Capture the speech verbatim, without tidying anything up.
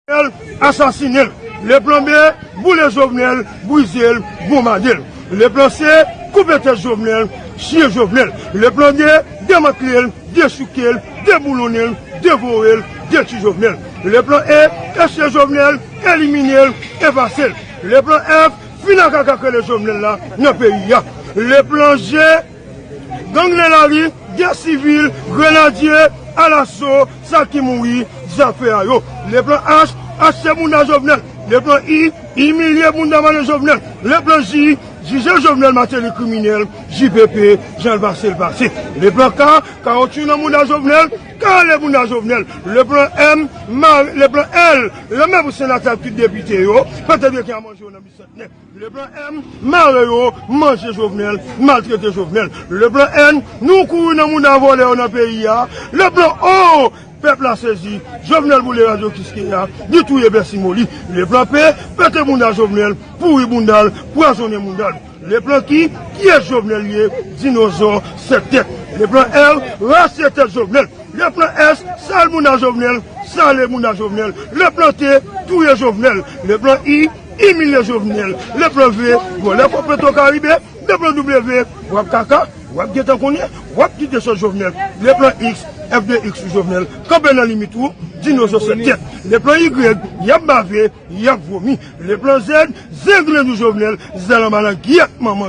Jovenel, asasinen l. Le plan B, boule Jovenel, brize l, bonbade l. Le plan C, koupe tèt Jovenel, tiye Jovenel. Le plan D, demantle l, dechouke l, deboulonnen l, devore l, detwi Jovenel. Le plan E, eche Jovenel, elimine l, efase l. Le plan F, fin ak kaka krele Jovenel la nan peyi a. Le plan G, gang nan lari, gè sivil, grenadye, alaso, sa ki mouri, zafè a yo. Le plan H, achte bounda Jovenel. Le plan I, imilye bounda madan Jovenel. Le plan J, jije Jovenel Martelly kriminèl, J P P, jan l pase l pase. Le plan K, kawotchou nan bounda Jovenel, kale bounda Jovenel. Le plan M, mare, le plan L, lanmè pou senatè ak tout depite yo, pete byen ki a manje yo nan bisantnè. Le plan M, mare yo, manje Jovenel, maltrete Jovenel. Le plan N, nou kouri nan bounda vòlè yo nan peyi a. Le plan O, pèp la sezi, Jovenel boule radyo Kiskeya, li touye Bèsi Moli. Le plan P, pete bounda Jovenel, pouri bounda l, pwazonnen bounda l. Le plan Q, kiyès Jovenel ye, dinozò sèt tèt. Le plan R, rache tèt Jovenel. Le plan S, sal bounda Jovenel, sale bounda Jovenel. Le plan T, touye Jovenel. Le plan I, imilye Jovenel. Le plan V, vòlè kòb Petro Karibe. Le plan W, w ap kaka, w ap gentan konnen, w ap kite sòt Jovenel. Le plan X, F de X sou Jovenel. Kanpe nan limit ou, dinozò sèt tèt. Le plan Y, y ap bave, y ap vomi. Le plan Z, zenglen nou Jovenel, zèl anba langyèt manman.